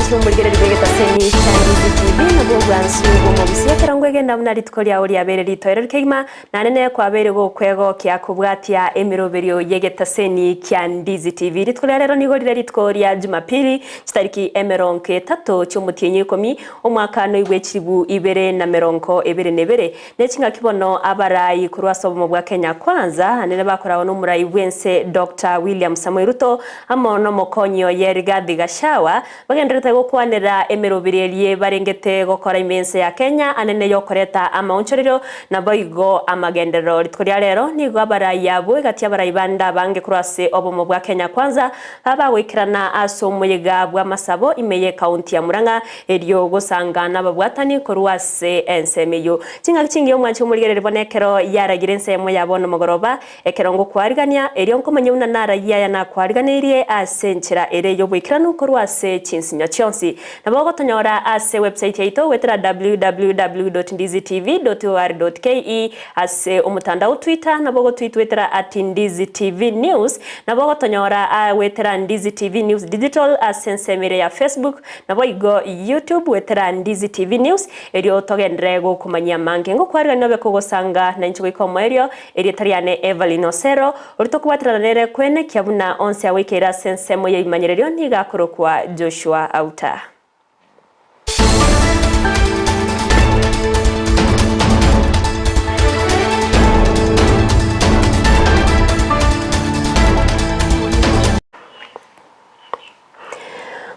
omwanchire omorigereria bw'egetaseni kia Ndizi TV, nabwo obwansu bw'omobisia ekero ngwegenda buna rituko riao riabeire ritoereru kegima, naende nere kwabeire gokwegokia kobwatia emeroberio y'egetaseni kia Ndizi TV. Rituko ria rero nigo rire rituko ria Jumapili, chitariki emerongo etato chi'omotienyi oikomi, omwaka noigwe chilibu ibere na merongo ebere na ebere. Ne chingaki bono abarai korwa ase obomo bwa Kenya Kwanza, anene bakoragwa nomorai bw'ense Doctor William Samoei Ruto amo nomokonyi oye Rigathi Gachagua bagendererete gokwanera emeroberi erie barengete gokora ime ense ya Kenya anene yokoreta amaonchorerio naboigo amagenderero. Rituko ria rero nigo abarai abwo egati abarai bande abange korwa ase obomo bwa Kenya Kwanza babagoikerana ase omoyega bw'amasabo ime y'ekaunti ya Murang'a Erio gosanga nababwatani korwa ase ensemo eyio. Chingaki chingiya omwanchi omorigereria bono ekero yaragire ensemo ya bono mogoroba, ekero ngokwarigania, erio nkomanya buna narayie aya nakwariganeirie ase enchera ere y'oboikeranu korwa ase chinsinyo chionsi. Nabo ogotonyora ase website yaito goetera www.ndizitv.or.ke, ase omotandao Twitter nabo ogotwitwetera at ndizitvnews, nabo ogotonyora goetera Ndizi TV News Digital ase ensemo ere ya Facebook, Naboigo YouTube goetera Ndizi TV News, erio togenderere gokomanyia amange. Ngokwarigania obe kogosanga nainche goika omoerio, erieta riane Evelyn Osero, oria tokobwaterana nere kwenekia buna onsi agoikeire ase ensemo y'ebimanyererio nigo akorokwa Joshua Auta.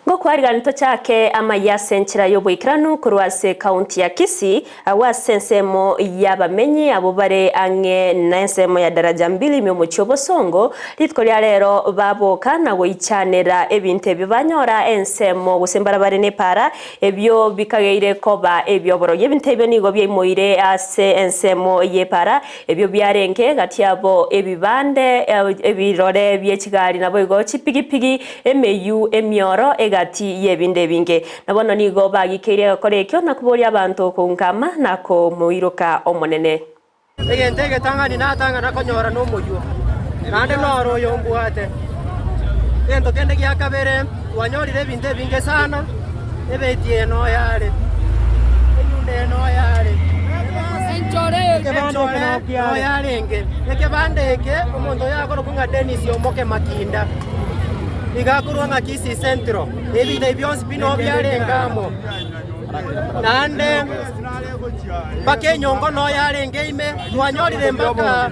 Ngokwarigani tochake amayia ase enchera y'oboikeranu korwa ase ekaunti ya Kisii, agwo ase ensemo y'abamenyi abwo bare ang'e nensemo ya Daraja Mbili ime omochie o Bosongo, rituko ria rero baboka na goichanera ebinto ebio banyora ensemo gose mbarabare nepaara ebio bikageire koba ebi'oborogi. Ebinto ebio nigo biaimoire ase ensemo y'epaara Ebio biarenge gati yabo ebibande, ebirore bie chigari, naboigo chipigipigi, emeyio emioro egati y'ebinde ebinge. Na bono nigo bagikeire egekora ekio na koboria abanto kounkama na komoiroka Omonene. Egento egetang'ani natang'ana konyora nomoyio, naende noro oyo mbwate. Egento kende gia kabere, twanyorire ebinto ebinge sana, ebeti eye noyare, enyundo eye noyare. Enchore noyarenge ekebanda eke, omonto oyo akorokwa ng'a Dennis Omoke Makinda, iga akorwa ng'a Kisii Central. Ebinto ebi bionsi pi noo biarenge amo. Naende mpaka enyongo noo yarenge ime, twanyorire mpaka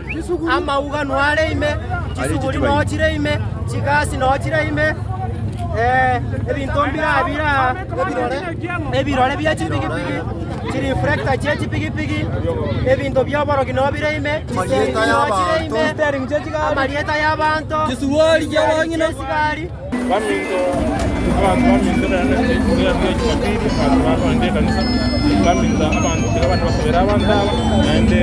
amauga noo are ime, chisuguri noo chire ime, chigasi noo chire ime, ebinto mbira bira ebirore bie chipigipigi. Chiriflector chie chipigipigi, ebinto bi'oborogi noo bire ime, chisteering noo chire ime, amarieta y'abanto, Chisuruari chi'abang'ina. chiesigari. Baminto, abanto baminto naende ekero kia Jumapili, abanto bakoenda ekanisa, baminto abanto tiga abande basabere abanto aba, naende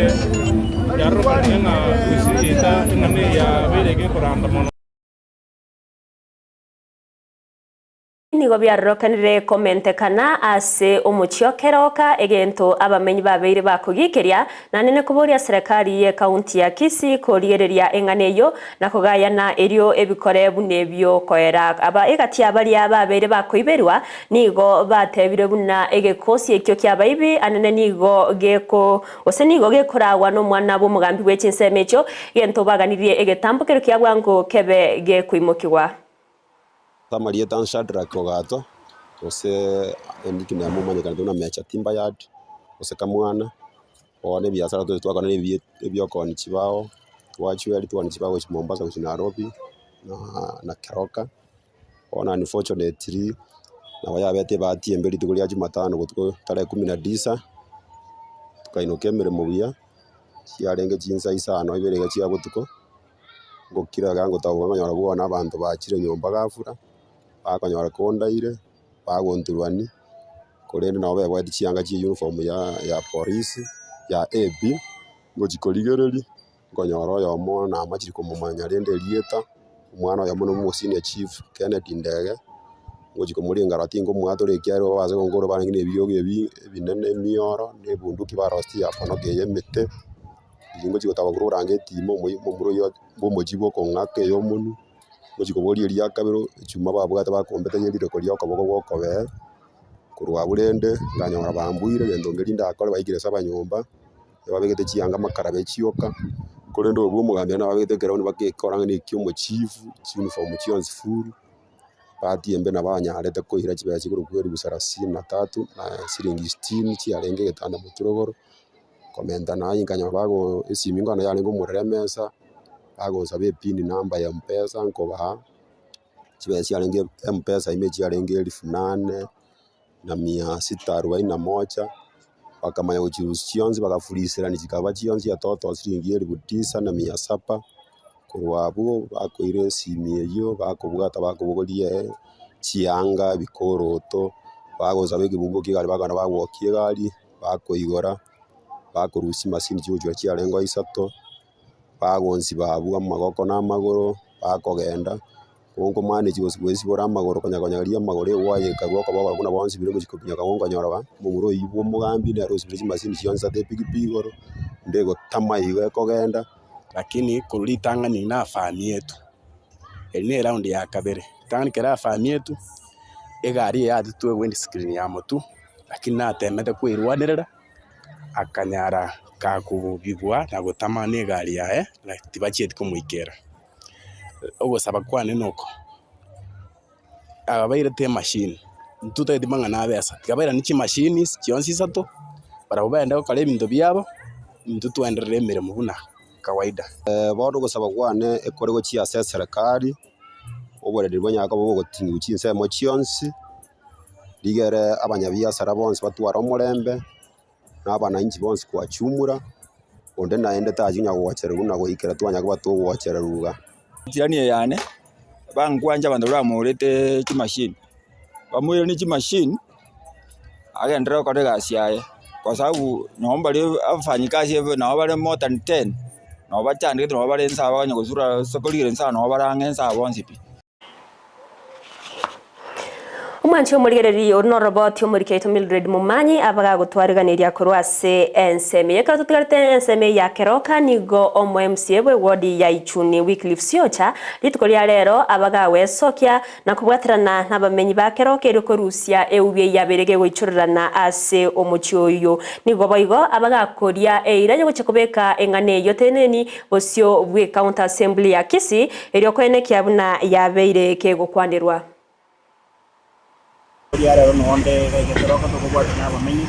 yarorokanire ng'a gose eta eng'ana eye yabeire gekoranda mono. Nigo biarorokanire komentekana ase omochie o Keroka, egento abamenyi babeire bakogikeria, naende nekoboria serekari y'ekaunti ya Kisii korigereria eng'ana eyio na kogayana erio ebikore buna ebio koera. Aba egati ya baria babeire bakoiberwa nigo batebire buna egekosi ekio ki'abaibi anene nigo geko gose nigo gekoragwa nomwana bw'omogambi bwe chinsemo echio, egento baganirie egetambo keria kia bwango kebe gekoimokigwa. Amarieta a Shadrack Ogato, gose enickname omanyekanete buna Mecha Timber Yard, gose Kamwana, bono ebiasara tore twakora na ebi ebiokoonia chibao, twachweria twaoonia chibao gochia Mombasa gochia Nairobi, na Keroka. Bono unfortunately, nabo yabete ebahati embe rituko ria jumatano botuko tarehe kumi na tisa, tokainoka emeremo buya, chiarenge chinsa isano ibere iga chia botuko. Ngokira iga ngotaboka nkonyora bono abanto bachire nyomba ghafla, bakonyora kondaire, bagonturwania, korende nabo beboetie chianga chia uniform ya ya polisi, ya AP, ngochi korigereria, nkonyora oyomo namachire komomanya rende erieta, omwana oyomo na omosenior chief Kennedy Ndege, ngochi komoringa nkarora tinkomwatora ekiagera igo ase gonkora barenge na ebiogo ebi ebinene emioro, na ebunduki barosirie ya konoka eye emete. Riria ngochia gotaba korwa orangeti ime omoyio omomura oyio bwa omochie bwa okong'aka eyomonwe, ngochia koboria eria kabere echuma babwate bakombete ririko ria okoboko gwa okobee. Korwa abwo rende, nkanyora bambuire egento nkeria ndakore baikire ase abanyomba, ebabegete chianga amakarabe chioka, korende obwo omogambi naende nababegete ekerogo bakekora ng'a na ekia omochifu, chiuniform chionsi full, bahati embe nabo banyarete koira chibesa chikorokwa elifu sarasini na tatu na siringi sitini chiarenge egetanda motwe rogoro, komenta naye nkanyora bago esimi nkonyora yarenge omorero emesa, bagonsaba epin number ya mpesa nkobaa. Chibesa chiarenge mpesa ime chiarenge elfu nane na mia sita arubaini na moja, bakamanya gochirusia chionsi bagafuriserania chikaba chionsi etotal siringi elfu tisa na mia saba. Korwa abwo bakoira esimi eyio bakobwata bakobogoria chianga ebikoroto, bagosaba ekebungo kia egari bakogenda bagwokia egari, bakoigora, bakorusia chimasini chigochia chiarenge isato. Bagonsiba abwo amagoko na amagoro, bakogenda, gonkomaneti gose goesibora amagoro konya konyaria amagoro egwaya ekarwa okoboko buna bonsibire gochia kominyoka gonkonyora ba, omomura oyio bwa omogambi nere osibire chimasini chionsi ase epikipiki igoro, onde egotama igo ekogenda. Lakini korwa ritang'ani nafamietwe, eri ne eround ya kabere, ritang'ani ekero afamietwe, egari eye yatetwe ewindscreen ya motwe, lakini natemete koerwanerera. Akanyara kakobigwa na gotama negari yaye, na tibachieti komoikera. Ogosaba kwane noko, aba bairete emachine, intwe totageti mang'ana a besa, tiga bairane chimachine chionsi isato, barabwo bagende gokora ebinto biabo, intwe twaenderere emeremo buna kawaida. Bono ogosaba kwane ekore gochia ase eserekari, oboreri bwanyare koba bogoting'igwa chinsemo chionsi. Rigere abanyabiasara bonsi batware omorembe, na abananchi bonsi kwachumura, onde naende tachinya gochererwa buna goikera twanya koba togochererwa iga. Echirani eye yane, bankwancha abanto baria bamoorete chimashini, bamoiranie chimashini, agenderere gokora egasi yaye, kwa sababu nabo mbare abafanyikazi nabo bare more than ten, nabo bachandegete nabo bare inse aba baganya gosura ase korigereria inse aba nabo bare ang'e inse aba bonsi pi. Omwanchi omorigereria oro noroboti omoriki oito Mildred Momanyi abagagotwariganiria korwa ase ensemo eye. Ekero totigarete ensemo eye ya Keroka nigo omo MCA bwe ward ya Ichuni Wycliffe Siocha rituko ria rero abagagwesokia na kobwaterana nabamenyi ba Keroka erio korusia eubi eyio yabeire gegoichorerana ase omochie oyio. Nigo boigo abagakoria eira yogochia kobeka eng'ana eyio teneni Bosio bw'Ecounty Assembly ya Kisii, erio koenekia buna yabeire kegokwanerwa. Ria rero nonde iga egetoroka tokobwatana nabamenyi,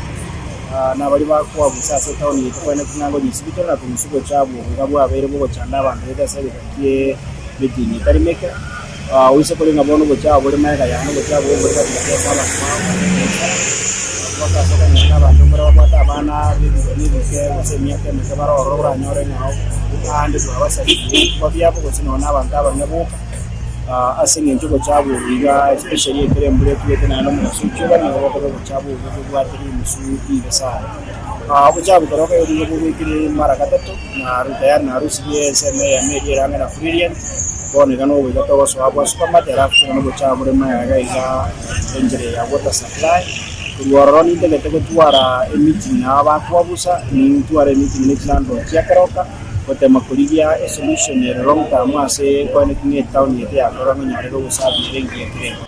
na baria bakwabusa ase etaoni yaito kwaeneti ng'a ngonyesibia tore na korusia obochafu obo iga bwabeire bogochanda abanto baito ase egeka kie emetienyi etari meke. Oise kore ng'a bono obochafu bore magega yane, obochafu obo bore gati gati ase abanto bagokora ebiasara, mpaka ase okonyora ng'a abanto mbare babwate abana b'ebigori ebike gose emiaka emeke bare ororo oranyore ng'a aande bwabasaririe ebikorwa biabo gose nonya na abanto abang'e boka ase eng'encho obochafu obo iga especially ekero embura etuete naende omogaso ochioka nigo bokoba obochafu obo bobwate rimusu ribe sana. Obochafu ekero okoigwa nigo bobekire mara gatato na tayari narusirie ensemo eyemo eria ere ang'e na Brilliant. Bono iga nogoika togosoa bwa supermart alafu tore nobochafu bore magega iga enchera ya water supply. Korwa ororo nintagete gotwara emeeting nabo bakwabusa, nintware emeeting ne chilandlord chia Keroka, gotema korigia esolution ere long term ase nkwaneti ng'a etown yaito ya Keroka nonyorere obosafi ere engiya kera engaki.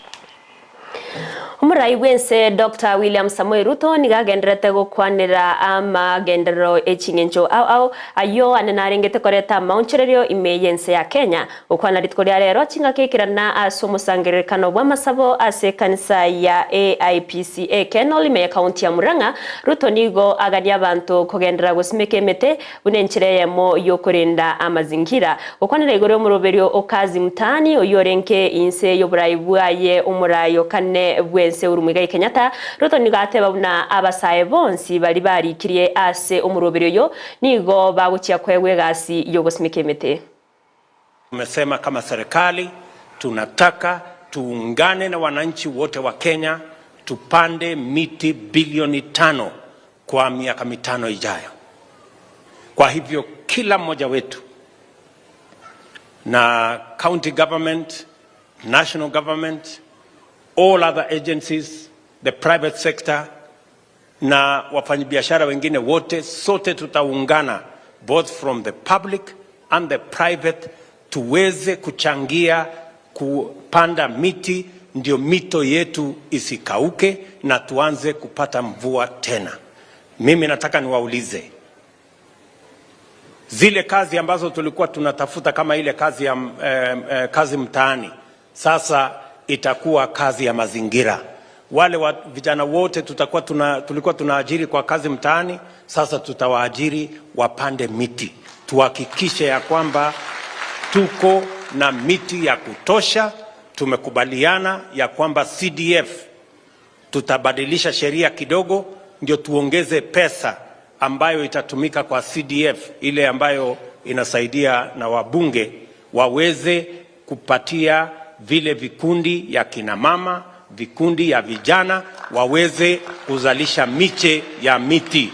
Omorai bw'ense Doctor William Samoei Ruto nigo agendererete gokwanera amagenderero e ching'encho ao ao ayio ane narengete koreta amaonchorerio ime y'ense ya Kenya. Gokwana rituko ria rero chingaki ekerana ase omosangererekano bw'amasabo ase ekanisa ya AIPCA Kenol ime y'ekaunti ya Murang'a, Ruto nigo agania abanto kogenderera gosimeka emete Buna enchera eyemo y'okorenda amazingira. Gokwanera igoro y'omoroberio o Kazi Mtaani, oyio orenke inse y'oborai bwaye omorai o kane bw'ense Uhuru Muigai Kenyatta, Ruto nigo ateba buna abasae bonsi baria barikirie ase omoroberio oyo nigo bagochia koegwa egasi y'ogosimeka emete. Tumesema kama serikali tunataka tuungane na wananchi wote wa Kenya tupande miti bilioni tano kwa miaka mitano ijayo. Kwa hivyo kila mmoja wetu na county government, national government, all other agencies, the private sector na wafanyabiashara wengine wote, sote tutaungana both from the public and the private tuweze kuchangia kupanda miti ndio mito yetu isikauke na tuanze kupata mvua tena. Mimi nataka niwaulize zile kazi ambazo tulikuwa tunatafuta kama ile kazi ya eh, eh, kazi mtaani, sasa itakuwa kazi ya mazingira. Wale wa, vijana wote tutakuwa tuna, tulikuwa tunaajiri kwa kazi mtaani, sasa tutawaajiri wapande miti, tuhakikishe ya kwamba tuko na miti ya kutosha. Tumekubaliana ya kwamba CDF tutabadilisha sheria kidogo, ndio tuongeze pesa ambayo itatumika kwa CDF ile ambayo inasaidia na wabunge waweze kupatia vile vikundi ya kina mama, vikundi ya vijana waweze kuzalisha miche ya miti,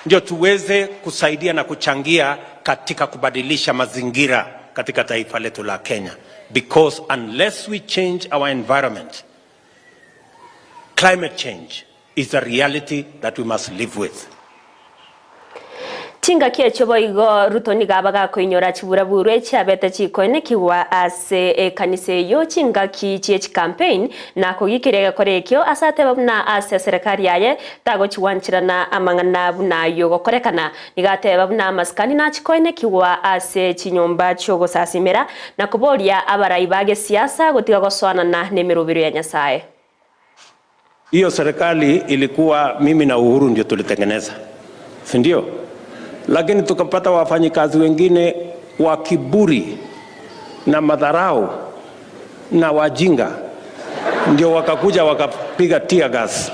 ndio tuweze kusaidia na kuchangia katika kubadilisha mazingira katika taifa letu la Kenya, because unless we change our environment climate change is a reality that we must live with. Chingaki echio boigo Ruto nigo abagakoinyora chiburaburu echiabete chikoenekigwa ase ekanisa eyio chingaki chie chicampaign na kogikiria egekora ekio ase ateba buna ase eserekari yaye tagochiwancherana amang'ana buna ayio gokorekana. Nigo ateba buna amasikani nachikoenekigwa ase chinyomba chiogosasimera na koboria abarai ba gesiasa gotiga gosoanana na emerobero ya Nyasaye. Hiyo serikali ilikuwa mimi na Uhuru ndio tulitengeneza, si ndio? Lakini tukapata wafanyikazi wengine wa kiburi na madharau na wajinga, ndio wakakuja wakapiga tear gas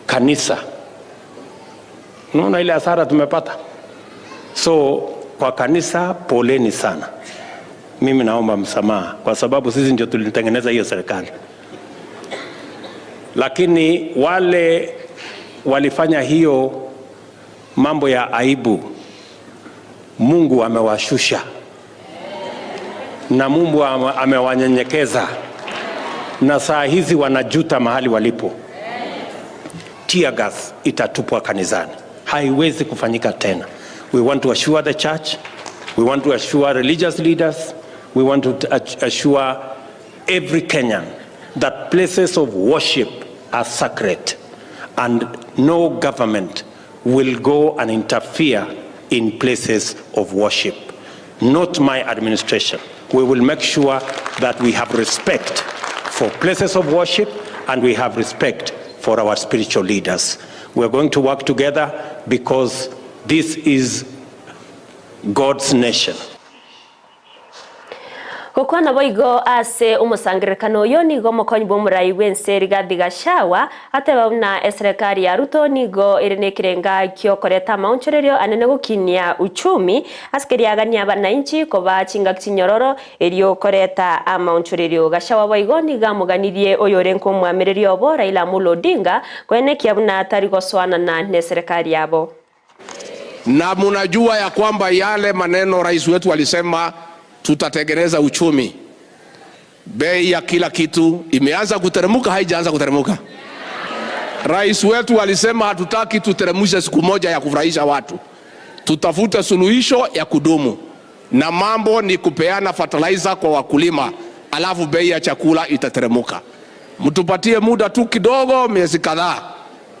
kanisa. Unaona ile hasara tumepata. So kwa kanisa, poleni sana. Mimi naomba msamaha kwa sababu sisi ndio tulitengeneza hiyo serikali, lakini wale walifanya hiyo mambo ya aibu, Mungu amewashusha na Mungu amewanyenyekeza, na saa hizi wanajuta mahali walipo. Tear gas itatupwa kanisani, haiwezi kufanyika tena. We want to assure the church, we want to assure religious leaders, we want to assure every Kenyan that places of worship are sacred and no government will go and interfere in places of worship. Not my administration. We will make sure that we have respect for places of worship and we have respect for our spiritual leaders. We are going to work together because this is God's nation. Gokwana boigo ase omosangererekano oyo nigo omokonyi bw'omorai bw'ense Rigathi Gachagua ateba buna eserekari ya Ruto nigo ere nekerenga kiokoreta amaonchorerio anene gokinia uchumi ase keriagania abananchi koba chingaki chinyororo erio koreta amaonchorerio. Gachagua boigo nigo amoganirie oyore nkomwamereria obo Raila Amolo Odinga koenekia buna atari gosoanana na eserekari yabo. Na munajua ya kwamba yale maneno rais wetu alisema tutatengeneza uchumi, bei ya kila kitu imeanza kuteremuka, haijaanza kuteremuka? Rais wetu alisema hatutaki tuteremushe siku moja ya kufurahisha watu, tutafute suluhisho ya kudumu, na mambo ni kupeana fertilizer kwa wakulima, alafu bei ya chakula itateremuka. Mtupatie muda tu kidogo, miezi kadhaa,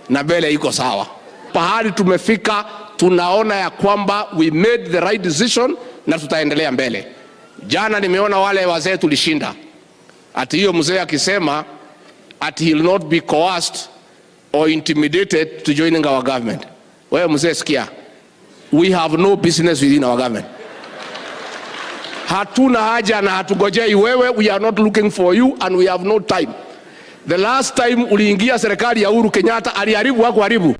na mbele iko sawa. Pahali tumefika, tunaona ya kwamba we made the right decision na tutaendelea mbele. Jana nimeona wale wazee tulishinda, ati hiyo mzee akisema ati he will not be coerced or intimidated to joining our government. Wewe mzee sikia, we have no business within our government. Hatuna haja na hatugojei wewe, we are not looking for you and we have no time. The last time uliingia serikali ya Uhuru Kenyatta aliharibu hakuharibu?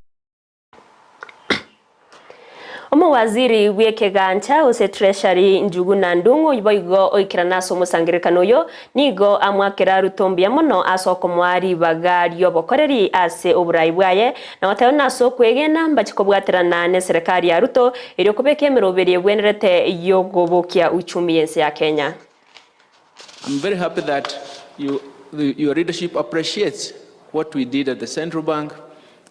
Omowaziri bw'ekegancha ase Treasury Njuguna Ndung'u boigo oikerana ase omosangererekano oyo nigo amwakera Ruto mbuya mono ase okomoa ribaga riobokoreri ase oborai bwaye na goteba buna ase okwegena mbachi kobwaterana na eserekari ya Ruto erio kobeka emeroberi ebwenerete yogobokia uchumi ense ya Kenya. I'm very happy that your leadership appreciates what we did at the central bank.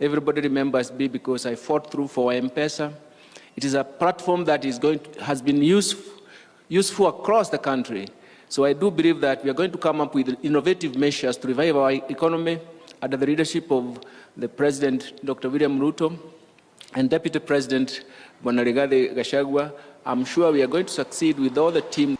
Everybody remembers me because I fought through for M-Pesa. It is a platform that has been useful across the country. So I do believe that we are going to come up with innovative measures to revive our economy under the leadership of the President, Dr. William Ruto, and Deputy President, Bwana Rigathi Gachagua. I'm sure we are going to succeed with all the team.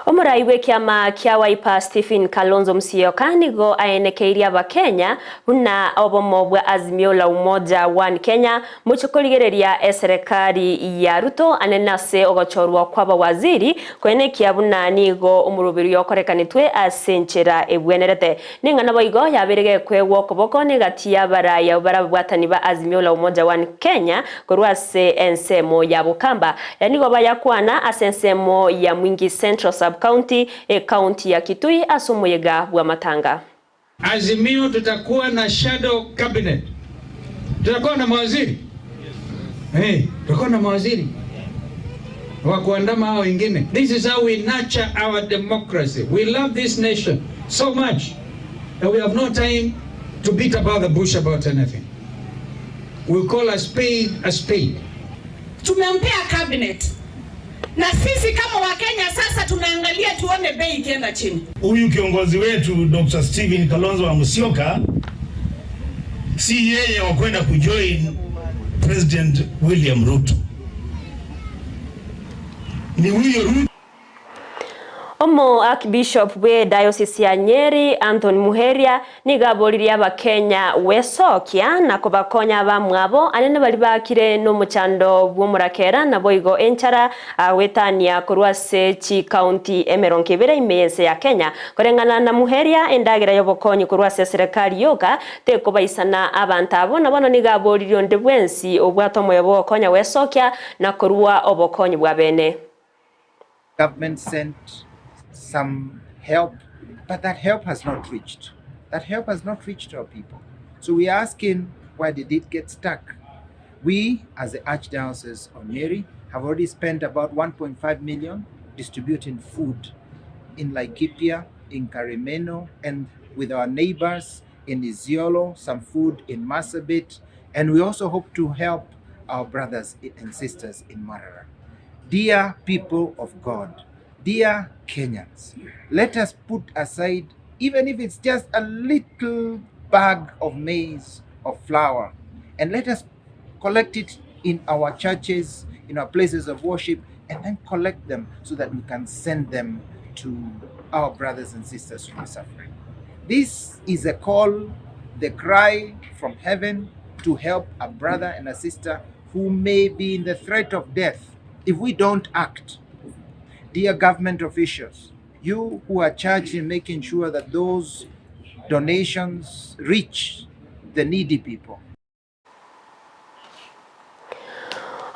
Omorai bw'ekiama kia Wiper Stephen Kalonzo Musyoka nigo aenekeirie Abakenya buna obomo bwa Azimio la Umoja One Kenya mochie korigereria eserekari ya Ruto anene ase ogochorwa kw'abawaziri koenekia buna nigo omoroberio okorekanetwe ase enchera ebwenerete. Neng'ana boigo yabeire gekwegwa okoboko negati y'abarai abwo bare ababwatani ba Azimio la Umoja One Kenya korwa ase ensemo ya Bokamba. Nigo bayakwana ase ensemo ya Mwingi Central Sub-County, Ecounty ya Kitui ase omoyega bw'amatanga. Azimio tutakuwa na shadow cabinet. Tutakuwa na mawaziri hey, tutakuwa na mawaziri wa kuandama hao wengine. This is how we nurture our democracy. We love this nation so much that we have no time to beat about the bush about anything. We call a spade a spade. Tumempea cabinet na sisi kama Wakenya sasa tunaangalia tuone bei ikienda chini. Huyu kiongozi wetu Dr. Stephen Kalonzo wa Musyoka si yeye wa kwenda kujoin President William Ruto, ni huyo Ruto. Omo Archbishop bwe Diocese ya Nyeri Anthony Muheria nigo aboririe Abakenya gwesokia na kobakonya abamwabo anene baria bakire nomochando bw'omorakera naboigo enchara gwetania korwa ase chikaunti emerongo ebere ime y'ense ya Kenya. Koreng'ana na Muheria endagera y'obokonyi korwa ase eserekari yoka tekobaisana abanto abo na bono nigo aboririe onde bwensi obwate omoyo bwogokonya gwesokia na korwa obokonyi bwa bene. Government sent some help, but that help has not reached. That help has not reached our people. So we are asking, why did it get stuck? We, as the Archdiocese of Nyeri, have already spent about 1.5 million distributing food in Laikipia, in Karimeno, and with our neighbors in Isiolo, some food in Marsabit, and we also hope to help our brothers and sisters in Marara. Dear people of God, dear Kenyans, let us put aside, even if it's just a little bag of maize or flour, and let us collect it in our churches, in our places of worship, and then collect them so that we can send them to our brothers and sisters who are suffering. This is a call, the cry from heaven to help a brother and a sister who may be in the threat of death if we don't act. Dear government officials, you who are charged in making sure that those donations reach the needy people.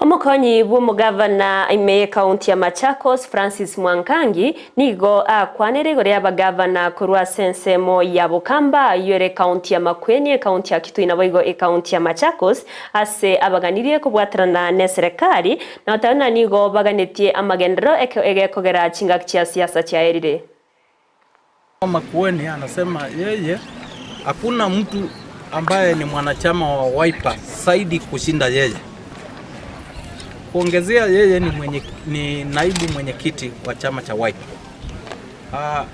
Omokonyi bw'omogavana ime y'ekaunti ya Machakos Francis Mwangangi nigo akwanire igoro y'abagavana korwa ase ensemo ya Bokamba aywo ere ekaunti ya Makueni, ekaunti ya Kitui naboigo ekaunti ya Machakos ase abaganirie kobwaterana na eserekari na goteba buna nigo baganetie amagenderero egekogera chingaki chia siasa chiaerire. Makueni anasema yeye hakuna mtu ambaye ni mwanachama wa Wiper zaidi kushinda yeye. Kuongezea yeye ni, mwenye, ni naibu mwenyekiti wa chama cha Wiper.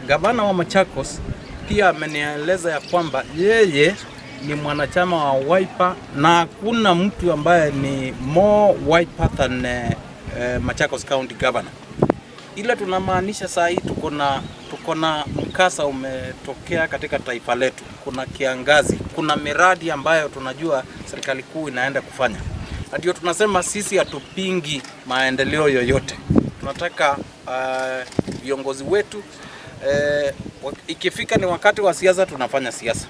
Gavana wa Machakos pia amenieleza ya kwamba yeye ni mwanachama wa Wiper na hakuna mtu ambaye ni more Wiper than Machakos County Governor. Ila tunamaanisha saa hii tuko na mkasa umetokea katika taifa letu. Kuna kiangazi, kuna miradi ambayo tunajua serikali kuu inaenda kufanya. Na ndio tunasema sisi hatupingi maendeleo yoyote. Tunataka viongozi wetu ikifika ni wakati wa siasa tunafanya siasa.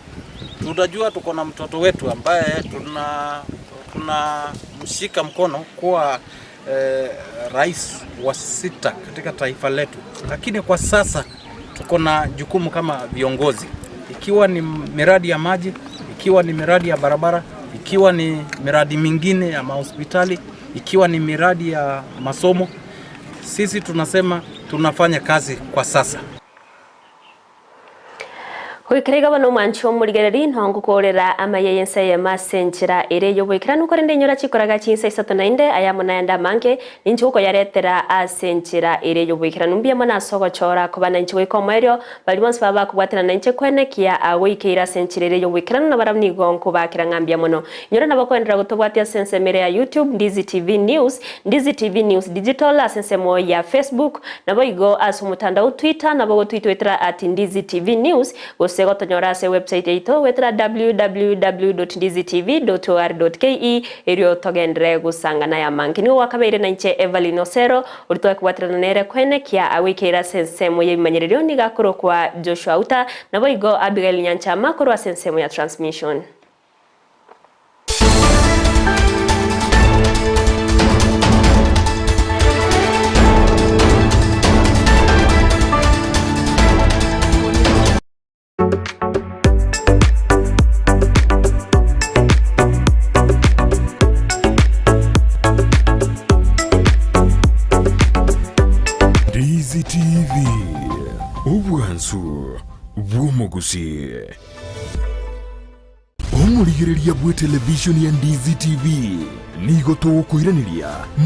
Tunajua tuko na mtoto wetu ambaye tunamshika mkono kuwa rais wa sita katika taifa letu, lakini kwa sasa tuko na jukumu kama viongozi, ikiwa ni miradi ya maji, ikiwa ni miradi ya barabara, ikiwa ni miradi mingine ya mahospitali, ikiwa ni miradi ya masomo, sisi tunasema tunafanya kazi kwa sasa. Goikera iga bono omwanchi omorigereri nongokorera amaye y'ense eyemo ase enchera ere y'oboikeranu korende inyora chikoraga chinsa isato naende aya amo nayande amange ninche gokoyaretera ase enchera ere y'oboikeranu mbuya mono ase ogochora koba nainche goika omoerio baria bonsi baba bakobwatana nainche kwenekia goikeire ase enchera ere y'oboikeranu nabarabwo nigo nkobakera ng'a mbuya mono. Inyora nabo koenderera gotobwatia ase ensemo ere ya YouTube Ndizi TV News, Ndizi TV News Digital ase ensemo ya Facebook, Naboigo ase omotandao Twitter nabo gotwitwetera at Ndizi TV News, gose gotonyora ase ewebsite yaito goetera www dot ndizi tv dot or dot ke erio togenderere gosangana ayamange. Nigo gwakabeire nainche Evelyn Osero, oria twakobwaterana nere koenekia agoikeire ase ensemo y'ebimanyererio nigo akorokwa Joshua Uta, naboigo Abigail Nyanchama korwa ase ensemo ya transmission. Ndizi TV, obwansu bw'omogusii. Omorigereria bw'etelevishoni ya Ndizi TV nigo togokoiraneria.